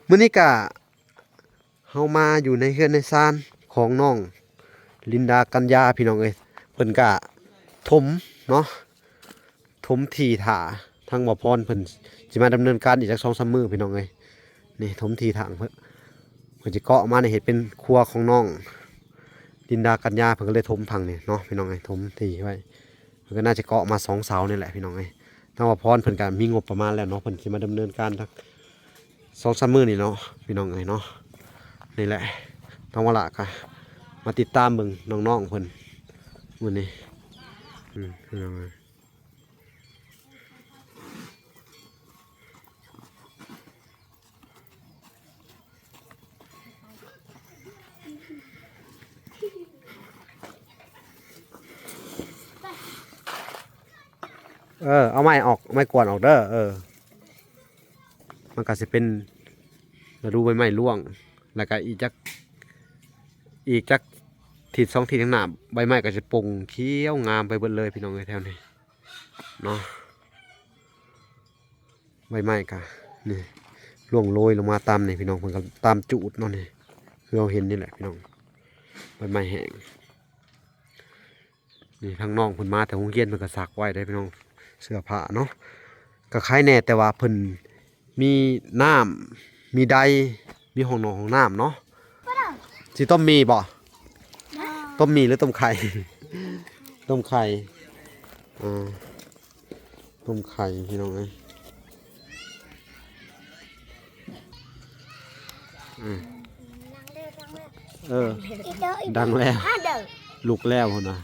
ມື້ນີ້ກະເຮົາມາຢູ່ໃນເຮືອນໃນຊານຂອງນ້ອງລິນດາ ກັນຍາ ພີ່ນ້ອງເອີຍ. ເພິ່ນກະຖົມເນາະ ຖົມທີ່ຖ້າທາງບ່າວພອນເພິ່ນຊິມາດຳເນີນການອີກຈັກສອງສາມມື້ ພີ່ນ້ອງເອີຍ. ນີ້ຖົມທີ່ຖ້າເພິ່ນ ເພິ່ນຊິເກາະມານີ້ເຮັດເປັນຄົວຂອງນ້ອງລິນດາ ກັນຍາ ເພິ່ນກໍເລີຍຖົມຝັ່ງນີ້ເນາະ ພີ່ນ້ອງເອີຍ ຖົມທີ່ໄວ້. ເພິ່ນກໍໜ້າຈະເກາະມາສອງເສົານີ້ແຫຼະ ພີ່ນ້ອງເອີຍ. ທາງບ່າວພອນເພິ່ນກໍມີງົບປະມານແລ້ວເນາະ ເພິ່ນຊິມາດຳເນີນການ ສອງສາມມື້ນີ້ເນາະ ພີ່ນ້ອງເອີຍເນາະ. ນີ້ແຫຼະ ທາງວາລະກະມາຕິດຕາມເບິ່ງນ້ອງໆເພິ່ນມື້ນີ້ ອືມ ພີ່ນ້ອງເອີຍ. ເອີ ເອົາໄມ້ອອກ ໄມ້ກວາດອອກເດີ ເອີ. ມັນກະຊິເປັນລະດູໃບໄມ້ລ່ວງ ແລ້ວກະອີກຈັກ ອີກຈັກທິດສອງທິດຂ້າງໜ້າ ໃບໄມ້ກະຊິປົ່ງຂຽວງາມໄປເບິດເລີຍ ພີ່ນ້ອງເອີຍ ແຖວນີ້ເນາະ. ໃບໄມ້ກະນີ້ ລ່ວງໂລຍລົງມາຕາມນີ້ ພີ່ນ້ອງ ເພິ່ນກະຕາມຈູດເນາະ ນີ້ ຄືເຮົາເຫັນນີ້ແຫຼະ ພີ່ນ້ອງ ໃບໄມ້ແຫ້ງ. ນີ້ທາງນ້ອງເພິ່ນມາແຕ່ໂຮງຮຽນ ເພິ່ນກໍຊັກໄວ້ເດ້ພີ່ນ້ອງ ເສື້ອຜ້າເນາະ. ກໍໄຄແດ່ ແຕ່ວ່າເພິ່ນມີນ້ຳ ມີໄດ ມີຫ້ອງນອນຫ້ອງນ້ຳເນາະ. ຊິຕົ້ມໝີ່ບໍ່? ຕົ້ມໝີ່ຫຼືຕົ້ມໄຂ່? ຕົ້ມໄຂ່ ອ່າ ຕົ້ມໄຂ່ ພີ່ນ້ອງເອີຍ. ອືມ ເອີ ດັງແລ້ວ ລຸກແລ້ວພຸ້ນນະ.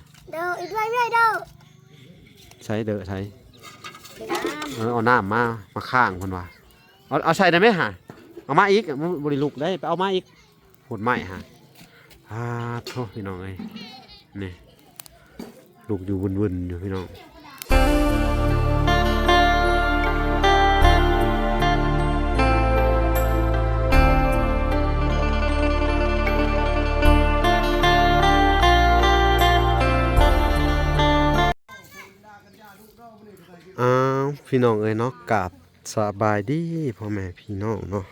ໃສເດີ ໃສ ເອີ ເອົານ້ຳມາ ມາຄ້າງເພິ່ນວ່າ. ເອົາ ເອົາໃສ່ໄດ້ໄໝຫາ? ເອົາມາອີກ ບໍ່ ບໍ່ໄດ້ລຸກໄດ້ ໄປເອົາມາອີກ. ໂພດໄມ້ຫາ ອາໂທ້ ພີ່ນ້ອງເອີຍ ນີ້ ລຸກຢູ່ວຶ່ນໆຢູ່ ພີ່ນ້ອງ. ອ້າວ ພີ່ນ້ອງເອີຍເນາະ ກາບສະບາຍດີພໍ່ແມ່ພີ່ນ້ອງເນາະ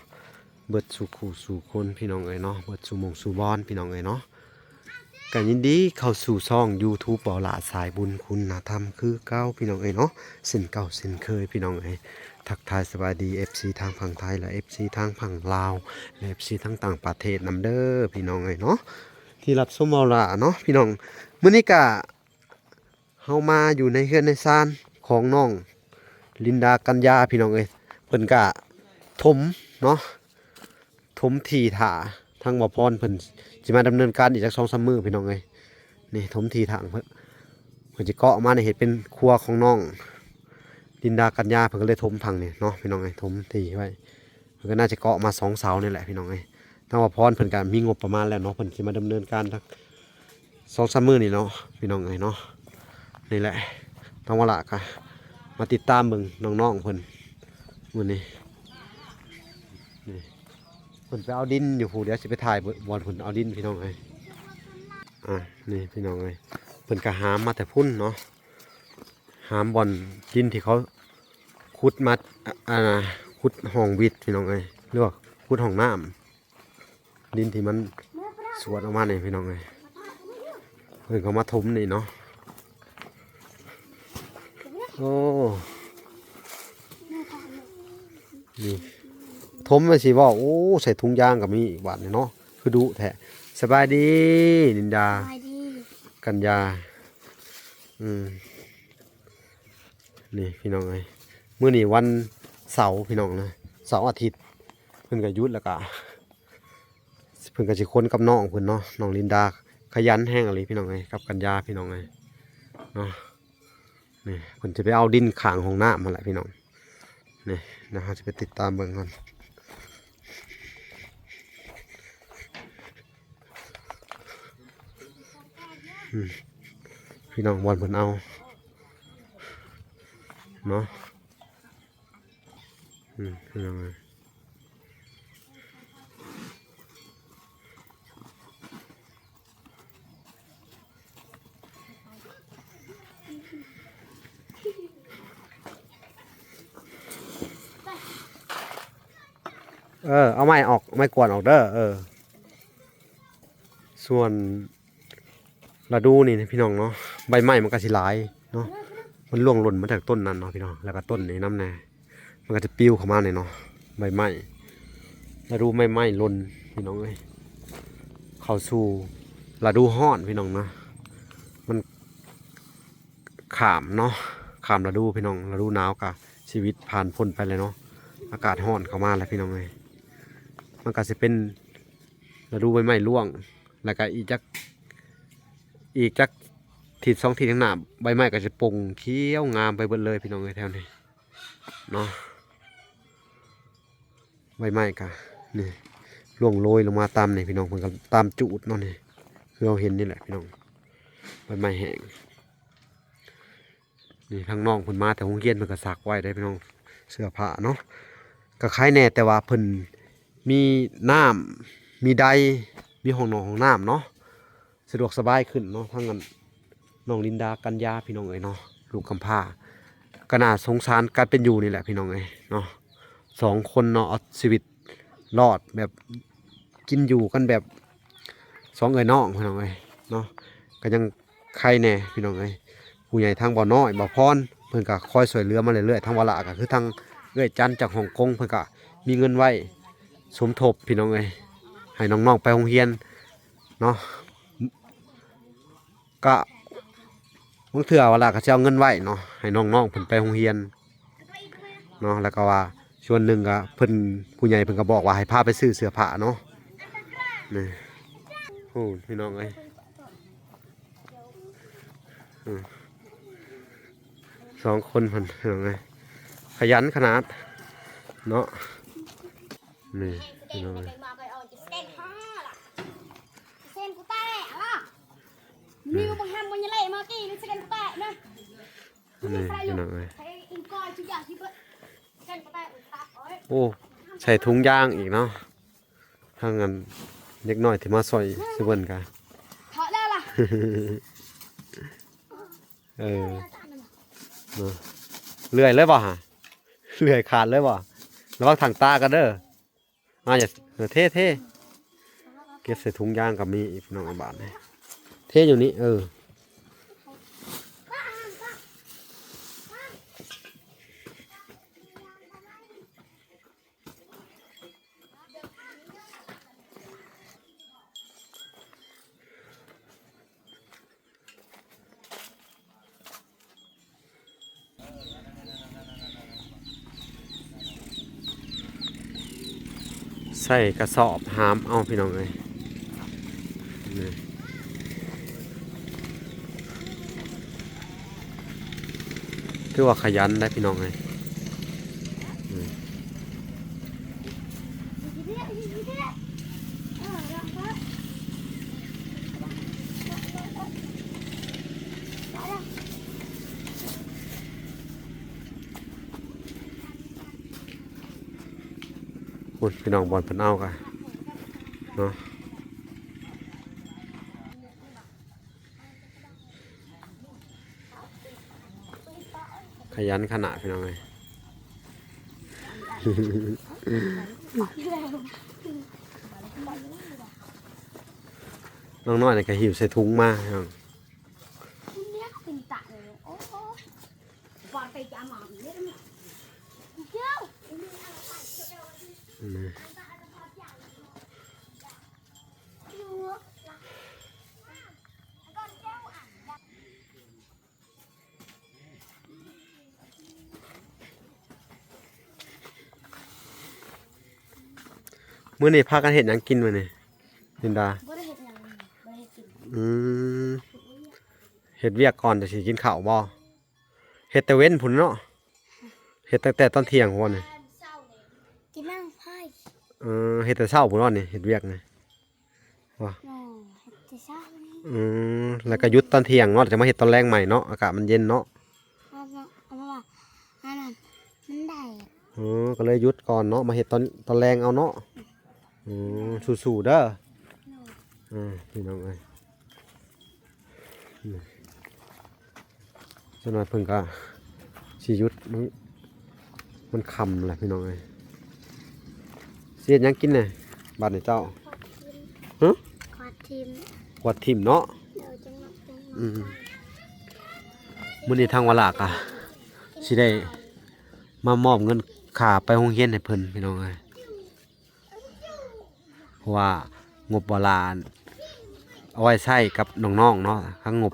ເບິດສູ່ຄູ່ສູ່ຄົນ ພີ່ນ້ອງເອີຍເນາະ ເບິດສູ່ໝ່ອງສູ່ບ່ອນ ພີ່ນ້ອງເອີຍເນາະ. ກະຍິນດີເຂົ້າສູ່ຊ່ອງຢູທູບ ເບົາຫຼ້າສາຍບຸນຄຸນນະທຳຄືເກົ່າ ພີ່ນ້ອງເອີຍເນາະ ເຊັ່ນເກົ່າເຊັ່ນເຄີຍ ພີ່ນ້ອງເອີຍ. ທັກທາຍສະບາຍດີເອັຟຊີທາງຝັ່ງໄທ ແລະ ເອັຟຊີທາງຝັ່ງລາວ ແລະ ເອັຟຊີທາງຕ່າງປະເທດນຳເດີ ພີ່ນ້ອງເອີຍເນາະ ທີ່ຮັບຊົມເບົາຫຼ້າເນາະ ພີ່ນ້ອງ. ມື້ນີ້ກະ ເຮົາມາຢູ່ໃນເຮືອນໃນຊານຂອງນ້ອງລິນດາ ກັນຍາ ພີ່ນ້ອງເອີຍ. ເພິ່ນກະຖົມເນາະ ຖົມທີ່ຖ້າທາງບ່າວພອນເພິ່ນຊິມາດຳເນີນການອີກຈັກສອງສາມມື້ ພີ່ນ້ອງເອີຍ. ນີ້ຖົມທີ່ຖ້າເພິ່ນ ເພິ່ນຊິເກາະມານີ້ເຮັດເປັນຄົວຂອງນ້ອງລິນດາ ກັນຍາ ເພິ່ນກໍເລີຍຖົມຝັ່ງນີ້ເນາະ ພີ່ນ້ອງເອີຍ ຖົມທີ່ໄວ້. ເພິ່ນກໍໜ້າຈະເກາະມາສອງເສົານີ້ແຫຼະ ພີ່ນ້ອງເອີຍ. ທາງບ່າວພອນເພິ່ນກໍມີງົບປະມານແລ້ວເນາະ ເພິ່ນຊິມາດຳເນີນການຈັກສອງສາມມື້ນີ້ເນາະ ພີ່ນ້ອງເອີຍເນາະ. ນີ້ແຫຼະ ທາງວາລະກໍມາຕິດຕາມເບິ່ງນ້ອງໆເພິ່ນມື້ນີ້ ນີ້ ເພິ່ນໄປເອົາດິນຢູ່ພຸ້ນ ດຽວຊິໄປຖ່າຍບ່ອນເພິ່ນເອົາດິນ ພີ່ນ້ອງເອີຍ. ອ່າ ນີ້ ພີ່ນ້ອງເອີຍ ເພິ່ນກໍຫາມມາແຕ່ພຸ້ນເນາະ ຫາມບ່ອນດິນທີ່ເຂົາຂຸດມາ ອາ ອາ ຂຸດຮ່ອງວິດ ພີ່ນ້ອງເອີຍ ຫຼືວ່າຂຸດຮ່ອງນ້ຳ ດິນທີ່ມັນສວດອອກມານີ້ ພີ່ນ້ອງເອີຍ. ເພິ່ນກໍມາຖົມນີ້ເນາະ ໂອ້ ນີ້ ຖົມໄວ້ຊິເວົ້າ ໂອ້ ໃສ່ຖົງຢາງກໍມີອີກບາດນີ້ເນາະ ຄືດຸແທ້. ສະບາຍດີ ນິນດາ ສະບາຍດີ ກັນຍາ ອືມ. ນີ້ພີ່ນ້ອງເອີຍ ມື້ນີ້ວັນເສົາພີ່ນ້ອງນະ ເສົາອາທິດ ເພິ່ນກໍຢຸດ ແລ້ວກໍເພິ່ນກໍຊິຄົນກັບນ້ອງເພິ່ນເນາະ. ນ້ອງລິນດາຂະຫຍັນແຮງອີ່ຫຼີພີ່ນ້ອງເອີຍ ກັບກັນຍາພີ່ນ້ອງເອີຍເນາະ. ນີ້ເພິ່ນຈະໄປເອົາດິນຂ້າງຫ້ອງນ້ຳຫັ້ນແຫຼະພີ່ນ້ອງ. ນີ້ ດຽວເຮົາຈະໄປຕິດຕາມເບິ່ງກ່ອນ. ອືມ ພີ່ນ້ອງ ບ່ອນເພິ່ນເອົາເນາະ ອືມ ພີ່ນ້ອງເອີຍ. ໄປ ເອີ ເອົາໄມ້ອອກ ໄມ້ກວາດອອກເດີ. ເອີ ສ່ວນລະດູນີ້ພີ່ນ້ອງເນາະ ໃບໄມ້ມັນກໍຊິຫຼາຍເນາະ ມັນລ່ວງຫຼົ່ນມາຈາກຕົ້ນນັ້ນເນາະພີ່ນ້ອງ ແລ້ວກໍຕົ້ນນີ້ນຳແດ່ ມັນກໍຈະປິວເຂົ້າມານີ້ເນາະ ໃບໄມ້ ລະດູໃບໄມ້ຫຼົ່ນພີ່ນ້ອງເອີຍ ເຂົ້າສູ່ລະດູຮ້ອນພີ່ນ້ອງນະ ມັນຂ້າມເນາະ ຂ້າມລະດູພີ່ນ້ອງ ລະດູໜາວກໍຊີວິດຜ່ານພົ້ນໄປແລ້ວເນາະ ອາກາດຮ້ອນເຂົ້າມາແລ້ວພີ່ນ້ອງເອີຍ ມັນກໍຊິເປັນລະດູໃບໄມ້ຮ່ວງ ແລ້ວກໍອີກຈັກ ອີກຈັກທິດສອງທິດຂ້າງໜ້າ ໃບໄມ້ກໍຈະປົ່ງຂຽວງາມໄປເບິດເລີຍພີ່ນ້ອງເອີຍ ແຖວນີ້ເນາະ. ໃບໄມ້ກະນີ້ ລ່ວງໂລຍລົງມາຕາມນີ້ພີ່ນ້ອງ ເພິ່ນກໍຕາມຈູດເນາະນີ້ ຄືເຮົາເຫັນນີ້ແຫຼະພີ່ນ້ອງ ໃບໄມ້ແຫ້ງ. ນີ້ທາງນ້ອງເພິ່ນມາແຕ່ໂຮງຮຽນ ເພິ່ນກໍຊັກໄວ້ເດ້ພີ່ນ້ອງ ເສື້ອຜ້າເນາະ ກໍໄຄແດ່ ແຕ່ວ່າເພິ່ນມີນ້ຳ ມີໄດ ມີຫ້ອງນອນຫ້ອງນ້ຳເນາະ ສະດວກສະບາຍຂຶ້ນເນາະ ທັງອັນ ນ້ອງລິນດາ ກັນຍາ ພີ່ນ້ອງເອີຍເນາະ ລູກກຳພ້າ ກໍໜ້າສົງສານການເປັນຢູ່ນີ້ແຫຼະພີ່ນ້ອງເອີຍເນາະ ສອງຄົນເນາະ ເອົາຊີວິດລອດແບບກິນຢູ່ກັນແບບສອງເອື້ອຍນ້ອງພີ່ນ້ອງເອີຍເນາະ ກໍຍັງໄຄແດ່ພີ່ນ້ອງເອີຍ ຜູ້ໃຫຍ່ທາງບ່າວນ້ອຍ ບ່າວພອນ ເພິ່ນກໍຄອຍຊ່ວຍເຫຼືອມາເລື້ອຍໆ ທາງວາລະກໍຄືທາງເອື້ອຍຈັນຈາກຮົງກົງ ເພິ່ນກໍມີເງິນໄວ້ສົມທົບພີ່ນ້ອງເອີຍ ໃຫ້ນ້ອງໆໄປໂຮງຮຽນເນາະ. ກະບາງເທື່ອວາລະກໍຊິເອົາເງິນໄວ້ເນາະ ໃຫ້ນ້ອງໆເພິ່ນໄປໂຮງຮຽນເນາະ ແລ້ວກໍວ່າສ່ວນໜຶ່ງກໍເພິ່ນ ຜູ້ໃຫຍ່ເພິ່ນກໍບອກວ່າໃຫ້ພາໄປຊື້ເສື້ອຜ້າເນາະ ນີ້ ໂອ້ ພີ່ນ້ອງເອີຍ ອືມ ສອງຄົນເພິ່ນ ພີ່ນ້ອງເອີຍ ຂະຫຍັນຂະໜາດເນາະ ນີ້ ພີ່ນ້ອງເອີຍ ນີ້ພີ່ນ້ອງເອີຍ ໂອ້ ໃສ່ຖົງຢາງອີກເນາະ ທາງອັນເດັກນ້ອຍທີ່ມາຊ່ອຍຊະເບິ່ນກະ ເອີ ເນາະ ເລື່ອຍເລີຍບໍ່ຫະ ເລື່ອຍຂາດເລີຍບໍ່ ລະວັງຖັງຕາກັນເດີ. ອ່າ ຢ່າ ເອີ ເທ ເທ ເກັບໃສ່ຖົງຢາງກໍມີອີກ ພີ່ນ້ອງ ບາດນີ້ ເທຢູ່ນີ້ ເອີ ໃສ່ກະສອບຫາມເອົາ ພີ່ນ້ອງເອີຍ ນີ້ ຖືວ່າຂະຫຍັນໄດ໋ ພີ່ນ້ອງເອີຍ ນີ້. ພຸ້ນ ພີ່ນ້ອງ ບ່ອນເພິ່ນເອົາກະເນາະ. ຂະຫຍັນຂະໜາດ ພີ່ນ້ອງເອີຍ ນ້ອງນ້ອຍນີ້ກໍຫິ້ວໃສ່ຖົງມາ ພີ່ນ້ອງ ນີ້. ມື້ນີ້ພາກັນເຮັດຫຍັງກິນມື້ນີ້ ລິນດາ? ບໍ່ໄດ້ເຮັດຫຍັງ ບໍ່ໄດ້ເຮັດກິນ. ອືມ ເຮັດວຽກກ່ອນ ຈະຊິກິນເຂົ້າບໍ່? ເຮັດແຕ່ເວັນພຸ້ນເນາະ ເຮັດຕັ້ງແຕ່ຕອນທ່ຽງພຸ້ນນີ້ ກິນນ້ຳໄຟ. ເອີ ເຮັດແຕ່ເຊົ້າພຸ້ນເນາະນີ້ ເຮັດວຽກນີ້. ວ່າ ເຮັດແຕ່ເຊົ້ານີ້. ອືມ ແລ້ວກໍຢຸດຕອນທ່ຽງເນາະ ຈະມາເຮັດຕອນແລງໃໝ່ເນາະ ອາກາດມັນເຢັນເນາະ. ເອົາມາ ເອົາມາວ່າ ອັນນັ້ນ ມັນແດດ. ເອີ ກໍເລີຍຢຸດກ່ອນເນາະ ມາເຮັດຕອນ ຕອນແລງເອົາເນາະ. ອືມ ສູ້ໆເດີ. ໂດຍ. ອືມ ພີ່ນ້ອງເອີຍ. ອືມ ຈັກໜ່ອຍເພິ່ນກະຊິຢຸດ ມັນ ມັນຄ່ຳແລ້ວພີ່ນ້ອງເອີຍ. ຊິເຮັດຫຍັງກິນແດ່ບາດນີ້ເຈົ້າ? ຮະ? ກວາດຖິ້ມ ກວາດຖິ້ມເນາະ. ອືມ ມື້ນີ້ທາງວາລາກະຊິໄດ້ມາມອບເງິນຄ່າໄປໂຮງຮຽນໃຫ້ເພິ່ນ ພີ່ນ້ອງເອີຍ. ເພາະວ່າງົບວາລາເອົາໄວ້ໃຊ້ກັບນ້ອງໆເນາະ, ທັງງົບ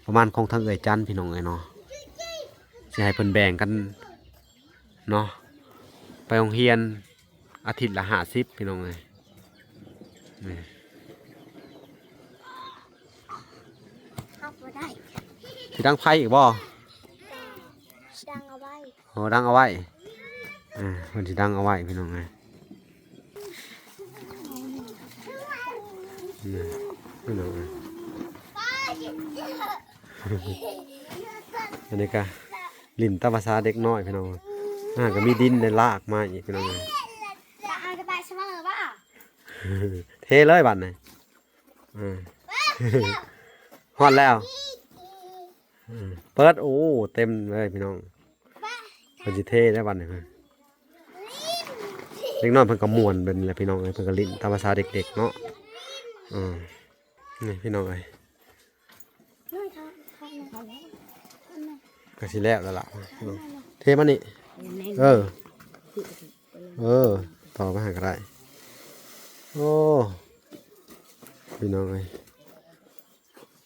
ປະມານຂອງທາງເອື້ອຍຈັນ ພີ່ນ້ອງເອີຍເນາະ, ຊິໃຫ້ເພິ່ນແບ່ງກັນເນາະ ໄປໂຮງຮຽນອາທິດລະຫ້າສິບ ພີ່ນ້ອງເອີຍ. ນີ້ ຮັບບໍ່ໄດ້ ຊິດັງໄຟອີກບໍ່? ດັງເອົາໄວ້ ໂອ້ ດັງເອົາໄວ້ ອ່າ ເພິ່ນຊິດັງເອົາໄວ້ ພີ່ນ້ອງເອີຍ. ນີ້ ພີ່ນ້ອງເອີຍ ອັນນີ້ກະຫຼິ້ນຕາມພາສາເດັກນ້ອຍ ພີ່ນ້ອງ. ອ່າ ກະມີດິນໄດ້ລາກມາອີກ ພີ່ນ້ອງເອີຍ. ເທເລີຍບາດນີ້. ອ່າ ຮອດແລ້ວ. ເປີດ ໂອ້ ເຕັມເລີຍພີ່ນ້ອງ. ເພິ່ນຊິເທແລ້ວບັດນີ້. ເດັກນ້ອຍເພິ່ນກໍມ່ວນແບບນີ້ແຫຼະພີ່ນ້ອງເອີຍ, ເພິ່ນກໍຫຼິ້ນຕາມພາສາເດັກໆເນາະ. ເອີ ນີ້ພີ່ນ້ອງເອີຍ ກໍຊິແລ້ວແລ້ວລະ. ເທມານີ້ ເອີ ເອີ ຕໍ່ໄປຫັ້ນກໍໄດ້. ໂອ້ ພີ່ນ້ອງເອີຍ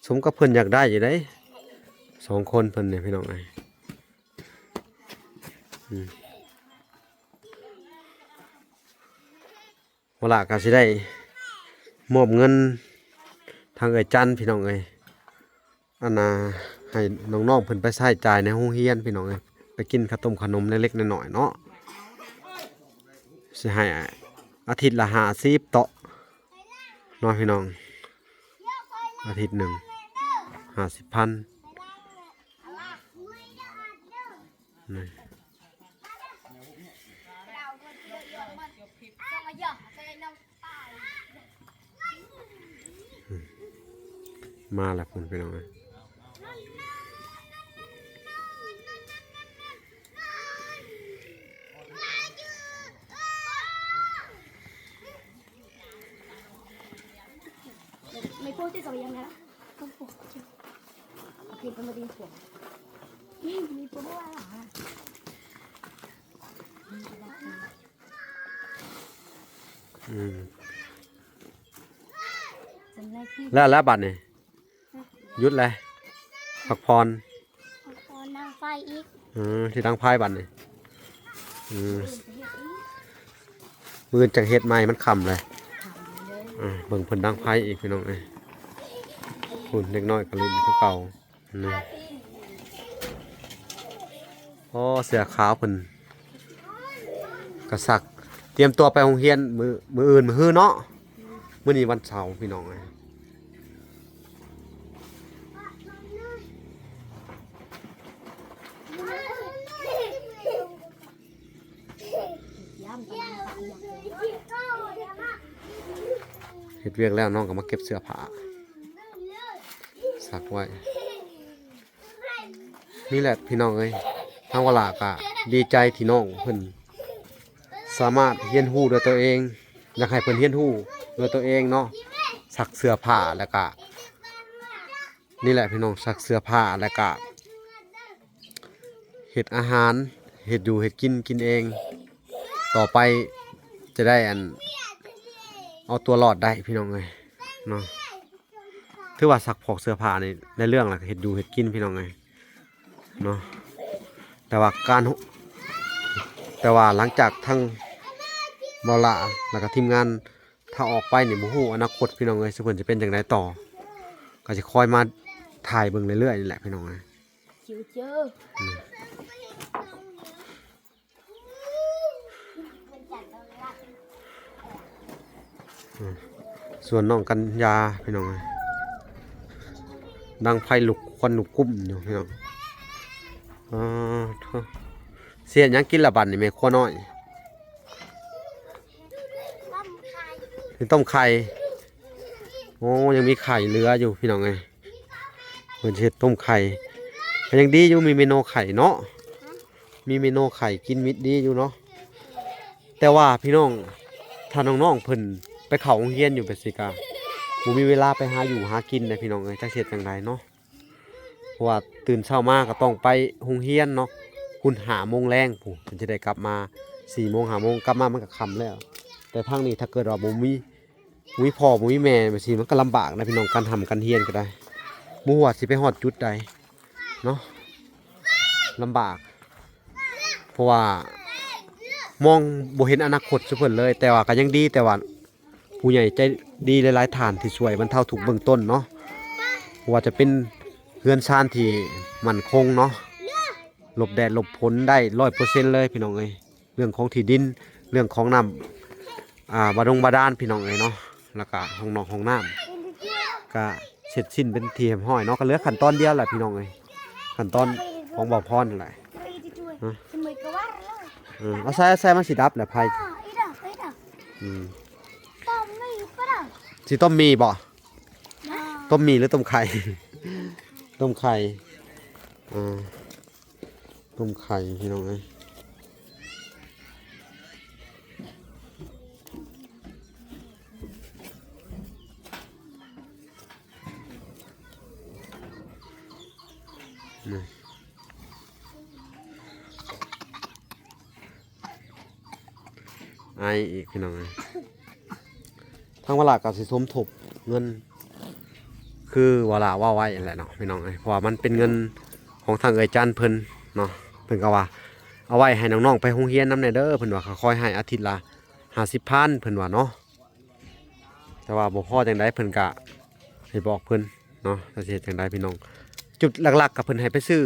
ສົມກັບເພິ່ນຢາກໄດ້ຢູ່ເດ້ ສອງຄົນເພິ່ນນີ້ ພີ່ນ້ອງເອີຍ. ອືມ ວາລາກໍຊິໄດ້ມອບເງິນທາງເອື້ອຍຈັນ ພີ່ນ້ອງເອີຍ. ອັນນ່າ ໃຫ້ນ້ອງໆເພິ່ນໄປໃຊ້ຈ່າຍໃນໂຮງຮຽນ ພີ່ນ້ອງເອີຍ, ໄປກິນຂະຕົ້ມຂະໜົມເລັກໆນ້ອຍໆເນາະ. ຊິໃຫ້ອາທິດລະຫ້າສິບເຕາະເນາະ ພີ່ນ້ອງ, ອາທິດໜຶ່ງຫ້າສິບພັນ. ນີ້ ມາແລ້ວພຸ້ນ ພີ່ນ້ອງເອີຍ. ອືມ ແລ້ວ ແລ້ວບັດນີ້ ຢຸດແລ້ວ ພັກຜ່ອນ ພັກຜ່ອນ ດັງໄຟອີກ. ເອີ ຊິດັງໄຟບັດນີ້. ອືມ ມື້ອື່ນຈັ່ງເຮັດໃໝ່ ມັນຄ່ຳແລ້ວ. ອ່າ ເບິ່ງເພິ່ນດັງໄຟອີກ ພີ່ນ້ອງເອີຍ. ພຸ້ນ ເດັກນ້ອຍກໍຫຼິ້ນຄືເກົ່າ. ນີ້ ໂອ້ ເສື້ອຂາວເພິ່ນກະຊັກ ຕຽມຕົວໄປໂຮງຮຽນມື້ ມື້ອື່ນ ມື້ຮືເນາະ. ມື້ນີ້ວັນເສົາ ພີ່ນ້ອງເອີຍ. ເຮັດວຽກແລ້ວ ນ້ອງກໍມາເກັບເສື້ອຜ້າ ຊັກໄວ້. ນີ້ແຫຼະ ພີ່ນ້ອງເອີຍ, ທາງວາລາກະດີໃຈທີ່ນ້ອງເພິ່ນສາມາດຮຽນຮູ້ດ້ວຍຕົວເອງ, ຢາກໃຫ້ເພິ່ນຮຽນຮູ້ດ້ວຍຕົວເອງເນາະ, ຊັກເສື້ອຜ້າ ແລ້ວກະ ນີ້ແຫຼະ ພີ່ນ້ອງ, ຊັກເສື້ອຜ້າ ແລ້ວກະເຮັດອາຫານ, ເຮັດຢູ່ເຮັດກິນ ກິນເອງ, ຕໍ່ໄປຈະໄດ້ ອັນ ເອົາຕົວລອດໄດ້ ພີ່ນ້ອງເອີຍເນາະ. ຖືວ່າຊັກຟອກເສື້ອຜ້ານີ້ໄດ້ເລື່ອງລະ, ເຮັດຢູ່ເຮັດກິນ ພີ່ນ້ອງເອີຍເນາະ. ແຕ່ວ່າການ ແຕ່ວ່າຫຼັງຈາກທາງບໍ່ຫຼ້າ ແລ້ວກໍທີມງານ ຖ້າອອກໄປນີ້ບໍ່ຮູ້ອະນາຄົດ ພີ່ນ້ອງເອີຍ, ຊິເພິ່ນຈະເປັນຈັ່ງໃດຕໍ່, ກໍຊິຄອຍມາຖ່າຍເບິ່ງເລື້ອຍໆນີ້ແຫຼະ ພີ່ນ້ອງເອີຍ. ອືມ ອືມ ສ່ວນນ້ອງກັນຍາ ພີ່ນ້ອງເອີຍ, ດັງໄຟລຸກ ຄວັນລຸກກຸ້ມຢູ່ ພີ່ນ້ອງ. ອາ ໂທ້ ຊິເຮັດຫຍັງກິນລະບັດນີ້ ແມ່ຄົວນ້ອຍ? ຊິຕົ້ມໄຂ່. ໂອ້ ຍັງມີໄຂ່ເຫຼືອຢູ່ ພີ່ນ້ອງເອີຍ. ເພິ່ນຊິເຮັດຕົ້ມໄຂ່ ກໍຍັງດີຢູ່ ມີເມນູໄຂ່ເນາະ, ມີເມນູໄຂ່ກິນມິດດີຢູ່ເນາະ. ແຕ່ວ່າພີ່ນ້ອງ ຖ້ານ້ອງໆເພິ່ນໄປເຂົ້າໂຮງຮຽນຢູ່ແບບຊີ້ກະ ບໍ່ມີເວລາໄປຫາຢູ່ຫາກິນເດ້ພີ່ນ້ອງເອີຍ ຈັກຊິເຮັດຈັ່ງໃດເນາະ. ເພາະວ່າຕື່ນເຊົ້າມາກໍຕ້ອງໄປໂຮງຮຽນເນາະ ພຸ້ນຫ້າໂມງແລງພຸ້ນ ເພິ່ນຈະໄດ້ກັບມາສີ່ໂມງຫ້າໂມງ ກັບມາມັນກໍຄ່ຳແລ້ວ. ແຕ່ທາງນີ້ຖ້າເກີດວ່າບໍ່ມີ ບໍ່ມີພໍ່ບໍ່ມີແມ່ແບບຊີ້ ມັນກໍລຳບາກນະພີ່ນ້ອງ ການຮ່ຳການຮຽນກໍໄດ້ ບໍ່ຮູ້ວ່າຊິໄປຮອດຈຸດໃດເນາະ ລຳບາກ ເພາະວ່າມອງບໍ່ເຫັນອະນາຄົດສູ່ເພິ່ນເລີຍ. ແຕ່ວ່າກໍຍັງດີ ແຕ່ວ່າຜູ້ໃຫຍ່ໃຈດີຫຼາຍໆທ່ານທີ່ຊ່ວຍບັນເທົາທຸກເບື້ອງຕົ້ນເນາະ ບໍ່ວ່າຈະເປັນເຮືອນຊານທີ່ໝັ້ນຄົງເນາະ ຫຼົບແດດຫຼົບຝົນໄດ້ຮ້ອຍເປີເຊັນເລີຍພີ່ນ້ອງເອີຍ. ເລື່ອງຂອງທີ່ດິນ ເລື່ອງຂອງນ້ຳ ອ່າ ບາດົງບາດານພີ່ນ້ອງເອີຍເນາະ ແລ້ວກະຫ້ອງນອກຫ້ອງນ້ຳ ກະເສັດສິ້ນເປັນທີ່ຮຽບຮ້ອຍເນາະ. ກໍເຫຼືອຂັ້ນຕອນດຽວແຫຼະພີ່ນ້ອງເອີຍ ຂັ້ນຕອນຂອງບ່າວພອນຫັ້ນແຫຼະ. ເອີ ເອົາໃສ່ ເອົາໃສ່ ມັນຊິດັບແຫຼະໄຟ. ອືມ ຕົ້ມໝີ່ບໍ່? ຕົ້ມໝີ່ຫຼືຕົ້ມໄຂ່? ຕົ້ມໄຂ່ ອ່າ ຕົ້ມໄຂ່ພີ່ນ້ອງເອີຍ. ອາຍອີກພີ່ນ້ອງເອີຍ. ທາງວາລາກໍຊິສົມທົບເງິນ ຄືວາລາເວົ້າໄວ້ຫັ້ນແຫຼະເນາະພີ່ນ້ອງເອີຍ ເພາະວ່າມັນເປັນເງິນຂອງທາງເອື້ອຍຈັນເພິ່ນເນາະ. ເພິ່ນກໍວ່າເອົາໄວ້ໃຫ້ນ້ອງໆໄປໂຮງຮຽນນຳແດ່ເດີ ເພິ່ນວ່າ ຂ້ອຍໃຫ້ອາທິດລະຫ້າສິບພັນ ເພິ່ນວ່າເນາະ. ແຕ່ວ່າບໍ່ພໍຈັ່ງໃດ ເພິ່ນກະໃຫ້ບອກເພິ່ນເນາະ ວ່າຊິເຮັດຈັ່ງໃດພີ່ນ້ອງ. ຈຸດຫຼັກໆກໍເພິ່ນໃຫ້ໄປຊື້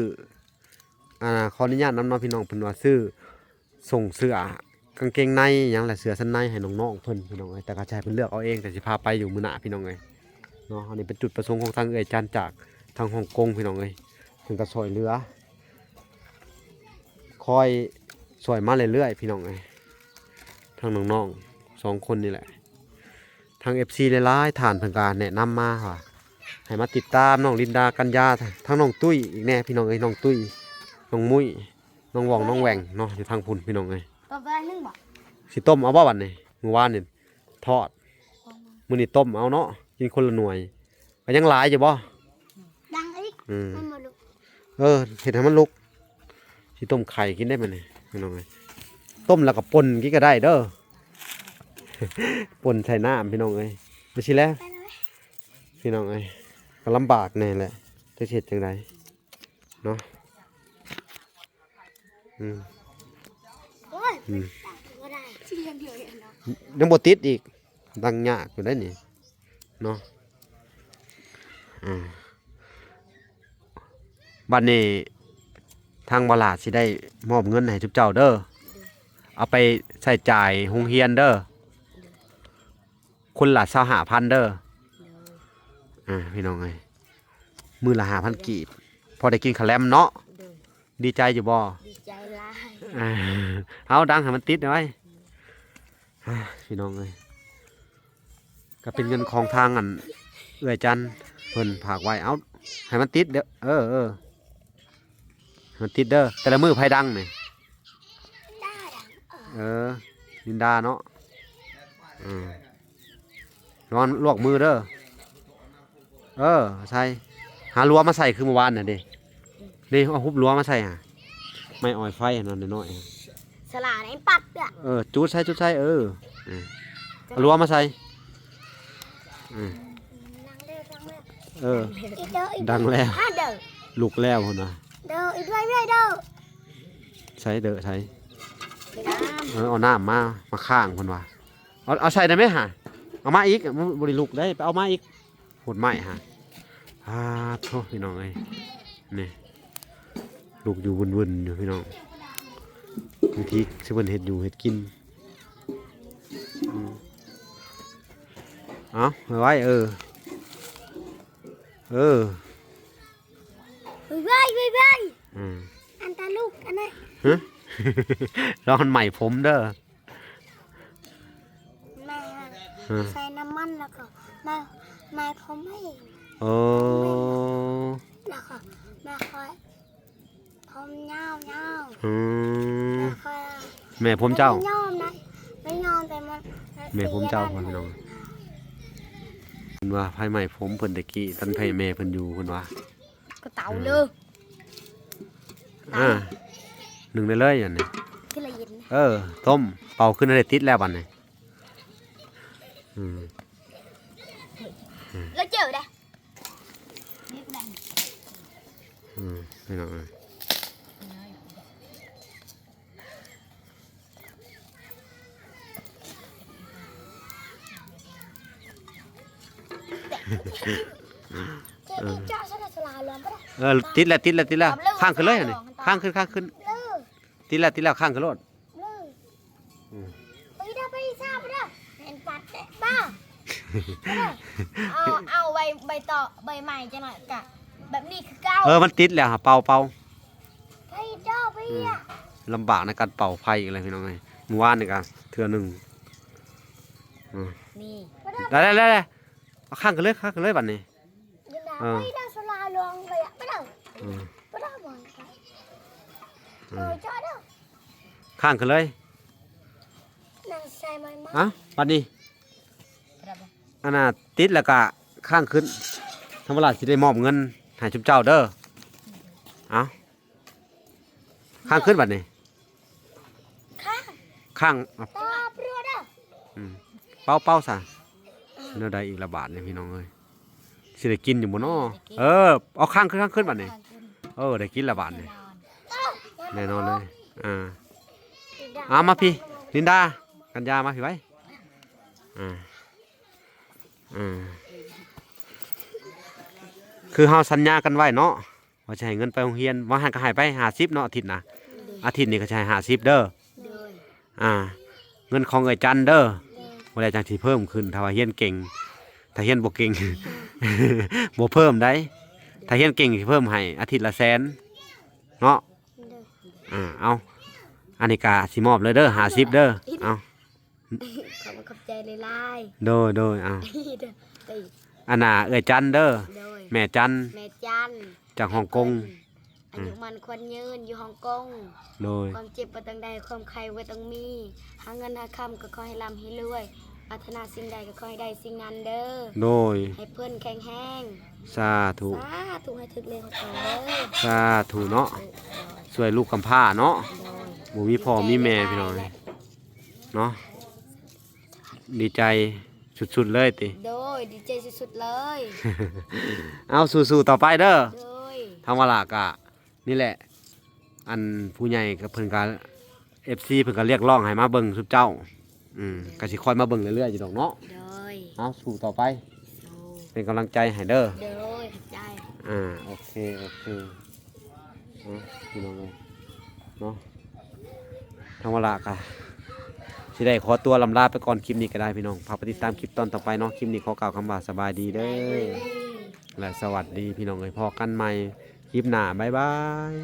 ອ່າ ຂໍອະນຸຍາດນຳເນາະພີ່ນ້ອງ ເພິ່ນວ່າຊື້ ສົ່ງເສື້ອກາງເກງໃນຫຍັງ ແລະ ເສື້ອຊັ້ນໃນໃຫ້ນ້ອງໆເພິ່ນພີ່ນ້ອງເອີຍ. ແຕ່ກໍຈະໃຫ້ເພິ່ນເລືອກເອົາເອງ ແຕ່ຊິພາໄປຢູ່ມື້ໜ້າພີ່ນ້ອງເອີຍເນາະ. ອັນນີ້ເປັນຈຸດປະສົງຂອງທາງເອື້ອຍຈັນຈາກທາງຮ່ອງກົງພີ່ນ້ອງເອີຍ ເພິ່ນກໍຊ່ອຍເຫຼືອ ຄອຍຊ່ອຍມາເລື້ອຍໆພີ່ນ້ອງເອີຍ. ທາງນ້ອງໆສອງຄົນນີ້ແຫຼະ ທາງເອັຟຊີຫຼາຍໆທ່ານເພິ່ນກໍແນະນຳມາວ່າໃຫ້ມາຕິດຕາມນ້ອງລິນດາ ກັນຍາ ທາງນ້ອງຕຸ້ຍອີກແດ່ພີ່ນ້ອງເອີຍ. ນ້ອງຕຸ້ຍ ນ້ອງມຸ້ຍ ນ້ອງຫວ່ອງ ນ້ອງແຫວ່ງເນາະ ຢູ່ທາງພຸ້ນພີ່ນ້ອງເອີຍ. ຕົ້ມໄດ້ໜຶ່ງບໍ່? ຊິຕົ້ມເອົາບໍ່ບັດນີ້? ມື້ວານນີ້ທອດ ມື້ນີ້ຕົ້ມເອົາເນາະ ກິນຄົນລະໜ່ວຍ. ກໍຍັງຫຼາຍຢູ່ບໍ່? ດັງອີກ ອືມ ມັນບໍ່ລຸກ. ເອີ ເຮັດໃຫ້ມັນລຸກ ຊິຕົ້ມໄຂ່ກິນໄດ້ມື້ນີ້ພີ່ນ້ອງເອີຍ. ຕົ້ມແລ້ວກໍປົ່ນກິນກໍໄດ້ເດີ ປົ່ນໃສ່ນ້ຳພີ່ນ້ອງເອີຍ. ໄປຊິແລ້ວ ໄປເລີຍ ພີ່ນ້ອງເອີຍ ກໍລຳບາກແດ່ແຫຼະ ຈະເຮັດຈັ່ງໃດເນາະ. ອືມ ໂອ້ຍ ອືມ ບໍ່ໄດ້ ຍັງບໍ່ຕິດອີກ ດັງຍາກຢູ່ໄດ໋ນີ້ເນາະ. ອ່າ ບັດນີ້ທາງວາລາຊິໄດ້ມອບເງິນໃຫ້ຊຸມເຈົ້າເດີ ເອົາໄປໃຊ້ຈ່າຍໂຮງຮຽນເດີ ຄົນລະຊາວຫ້າພັນເດີ. ໂດຍ ອ່າ ພີ່ນ້ອງເອີຍ ມື້ລະຫ້າພັນກີບ ພໍໄດ້ກິນຂະແລັມເນາະ. ໂດຍ ດີໃຈຢູ່ບໍ່? ດີໃຈຫຼາຍ. ອ່າ ເອົາດັງໃຫ້ມັນຕິດໄວ້ ອ່າ ພີ່ນ້ອງເອີຍ ກໍເປັນເງິນຂອງທາງອັນເອື້ອຍຈັນເພິ່ນຝາກໄວ້. ເອົາໃຫ້ມັນຕິດເດີ ເອີ ເອີ ໃຫ້ມັນຕິດເດີ. ແຕ່ລະມື້ໃຜດັງນີ້? ເອີ ລິນດາເນາະ. ເອີ ລະວັງລວກມືເດີ. ເອີ ໃສ່ ຫາລົວມາໃສ່ຄືມື້ວານນັ້ນເດ້. ນີ້ ເອົາຫຸບລົວມາໃສ່ຫາ ໄມ້ອອຍໄຟຫັ້ນນະ ນ້ອຍໆ ສະຫຼາໃນປັດເດ້ອ. ເອີ ຈູດໃສ່ ຈູດໃສ່ ເອີ ເອີ ເອົາລົວມາໃສ່. ເອີ ດັງແລ້ວ ລຸກແລ້ວພຸ້ນນະ. ໃສ່ເດີ ໃສ່ ເອີ ເອົານ້ຳມາ ມາຄ້າງເພິ່ນວ່າ. ເອົາ ເອົາໃສ່ໄດ້ໄໝຫາ? ເອົາມາອີກ ບໍ່ໄດ້ລຸກໄດ້ ໄປເອົາມາອີກ. ໂຫດໄມ້ຫາ ອາໂທ້ ພີ່ນ້ອງເອີຍ ນີ້ ລຸກຢູ່ວຶ່ນໆຢູ່ພີ່ນ້ອງ ວິທີຊິເພິ່ນເຮັດຢູ່ເຮັດກິນ. ອືມ ເອົາໄວ້ ເອີ ເອີ ໄວໆ ໄວໆ ອືມ ອັນຕາລຸກອັນນັ້ນ ຮະ ລະວັງມັນໄໝ້ຜົມເດີ. ແມ່ ຮະ ໃສ່ນ້ຳມັນແລ້ວກໍມາ ມາພົມໃຫ້. ເອີ ແລ້ວກໍມາຄ່ອຍຜົມຍາວໆ. ອືມ ແລ້ວຄ່ອຍ ແມ່ຜົມເຈົ້າ ໄປຍ້ອມນະ ໄປຍ້ອມ ແຕ່ມັນ ແມ່ຜົມເຈົ້າພຸ້ນພີ່ນ້ອງ ເພິ່ນວ່າໄຟໄໝ້ຜົມເພິ່ນແຕ່ກີ້ ຕອນໄຜແມ່ເພິ່ນຢູ່ເພິ່ນວ່າ ກະເຕົາເລີຍ ອ່າ ໜຶ້ງໄດ້ເລີຍອັນນີ້ ຄືລະເຢັນ ເອີ ຕົ້ມ ເປົ່າຂຶ້ນໃຫ້ໄດ້ຕິດແລ້ວບັດນີ້ ອືມ ແລ້ວເຈີໄດ໋ ອືມ ພີ່ນ້ອງເອີຍ ເອີ ຕິດແລ້ວ ຕິດແລ້ວ ຕິດແລ້ວ ຄ້າງຂຶ້ນເລີຍຫັ້ນນີ້ ຄ້າງຂຶ້ນ ຄ້າງຂຶ້ນ ຕິດແລ້ວ ຕິດແລ້ວ ຄ້າງຂຶ້ນໂລດ ອືມ ໄປເດີ ໄປຊາ ໄປເດີ ແມ່ນປັດແຕະບ້າ ເອົາ ເອົາໃບ ໃບຕອກ ໃບໃໝ່ຈັກໜ້ອຍກະແບບນີ້ຄືເກົ່າ ເອີ ມັນຕິດແລ້ວ ເປົ່າ ເປົ່າ ໄປເດີ ໄປ ອືມ ລຳບາກໃນການເປົ່າໄຟອີກແລ້ວພີ່ນ້ອງເອີຍ ມື້ວານນີ້ກະເທື່ອໜຶ່ງ ອືມ ນີ້ ໄດ້ ໄດ້ ໄດ້ ເອົາຄ້າງຂຶ້ນເລີຍ ຄ້າງຂຶ້ນເລີຍບັດນີ້ ເອີ ໄປເດີ ສະລາລວງ ໄປເດີ ອືມ ໄປເດີ ເອີ ເອີ ຈ້ອຍເດີ ຄ້າງຂຶ້ນເລີຍ ນາງໃສ່ໄມ້ມາ ເອົ້າ ບັດນີ້ ອັນນ່າ ຕິດແລ້ວກະຄ້າງຂຶ້ນ ທຳມະລາຊິໄດ້ມອບເງິນໃຫ້ຊຸມເຈົ້າເດີ ເອົ້າ ຄ້າງຂຶ້ນບັດນີ້ ຄ້າງ ຄ້າງ ຕາປຣວດເດີ ອືມ ເປົ່າ ເປົ່າຊະ ແນວໃດອີກລະບາດນີ້ພີ່ນ້ອງເອີຍ ຊິໄດ້ກິນຢູ່ບໍ່ນໍ ເອີ ເອົາຄ້າງຂຶ້ນ ຄ້າງຂຶ້ນບັດນີ້ ເອີ ໄດ້ກິນລະບາດນີ້ ແນ່ນອນເລີຍ ອ່າ ເອົາມາພີ້ ລິນດາ ກັນຍາ ມາພີ້ໄວ ອ່າ ອ່າ ຄືເຮົາສັນຍາກັນໄວ້ເນາະ ວ່າຈະໃຫ້ເງິນໄປໂຮງຮຽນ ວ່າຫັ້ນກະໃຫ້ໄປຫ້າສິບເນາະ ອາທິດນະ ອາທິດນີ້ກະຈະໃຫ້ຫ້າສິບເດີ ໂດຍ ອ່າ ເງິນຂອງເອື້ອຍຈັນເດີ ບໍ່ໄດ້ຈັ່ງຊິເພີ່ມຂຶ້ນ ຖ້າວ່າຮຽນເກັ່ງ ຖ້າຮຽນບໍ່ເກັ່ງ ບໍ່ເພີ່ມໃດ ຖ້າຮຽນເກັ່ງຊິເພີ່ມໃຫ້ອາທິດລະແສນເນາະ ໂດຍ ອ່າ ເອົາ ອັນນີ້ກະຊິມອບເລີຍເດີ ຫ້າສິບເດີ ເອົາ ຂອບ ຂອບໃຈຫຼາຍໆ ໂດຍ ໂດຍ ເອົາ ໂດຍ ອັນນ່າ ເອື້ອຍຈັນເດີ ໂດຍ ແມ່ຈັນ ແມ່ຈັນ ຈາກຮົງກົງ ອາຍຸໝັ້ນຂວັນຍືນຢູ່ຮົງກົງ ໂດຍ ຄວາມເຈັບບໍ່ຕ້ອງໄດ້ ຄວາມໄຂ້ບໍ່ຕ້ອງມີ ຫາເງິນຫາຄຳກໍຂໍໃຫ້ລ່ຳໃຫ້ລວຍ ປາດຖະໜາສິ່ງໃດກໍຂໍໃຫ້ໄດ້ສິ່ງນັ້ນເດີ ໂດຍ ໃຫ້ເພິ່ນແຂງແຮງ ສາທຸ ສາທຸ ໃຫ້ຖືກເລກຫົກຕົວເດີ ສາທຸເນາະ ໂດຍ ຊ່ວຍລູກກຳພ້າເນາະ ໂດຍ ບໍ່ມີພໍ່ມີແມ່ພີ່ນ້ອງເນາະ ດີໃຈສຸດໆເລີຍຕິ ໂດຍ ດີໃຈສຸດໆເລີຍ ເອົາ ສູ້ໆຕໍ່ໄປເດີ ໂດຍ ທາງວາລະກະ ນີ້ແຫຼະ ອັນຜູ້ໃຫຍ່ກໍເພິ່ນກໍ ເອັຟຊີ ເພິ່ນກໍຮຽກຮ້ອງໃຫ້ມາເບິ່ງຊຸມເຈົ້າ ອືມ ກໍຊິຄ່ອຍມາເບິ່ງເລື້ອຍໆຢູ່ດອກເນາະ ໂດຍ ເອົາ ສູ້ຕໍ່ໄປ ສູ້ ເປັນກຳລັງໃຈໃຫ້ເດີ ໂດຍ ຂອບໃຈ ອ່າ ໂອເຄ ໂອເຄ ເອົາ ພີ່ນ້ອງເອີຍເນາະ ທາງວາລະກໍຊິໄດ້ຂໍຕົວລ່ຳລາໄປກ່ອນ ຄລິບນີ້ກໍໄດ້ພີ່ນ້ອງ ຝາກໄປຕິດຕາມຄລິບຕອນຕໍ່ໄປເນາະ ຄລິບນີ້ຂໍກ່າວຄຳວ່າສະບາຍດີເດີ ສະບາຍດີ ແລະ ສະຫວັດດີ ພີ່ນ້ອງເອີຍ ພໍ້ກັນໃໝ່ຄລິບໜ້າ ບາຍບາຍ.